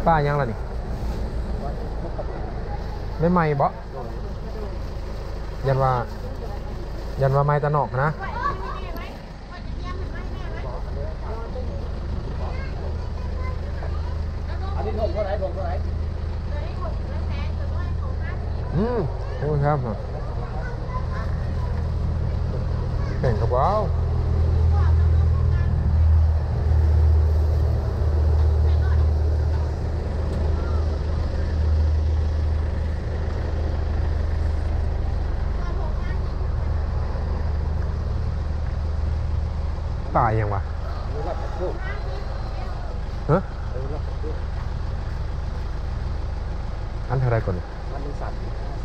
ປາຫຍັງລະນີ້? ໄມ້ໄມ້ບໍ? ຢ້ານວ່າ ຢ້ານວ່າໄມ້ຕານອກນະ. ອັນນີ້ຖົງເທົ່າໃດ? ຖົງເທົ່າໃດ? ອືມ ໂອ້ ແຊບ ແຂງກະເບົາ. ປາອີ່ຫຍັງວະ? ຮະ? ອັນເທົ່າໃດກ່ອນນີ້? ອັນໜຶ່ງສາມສິບ.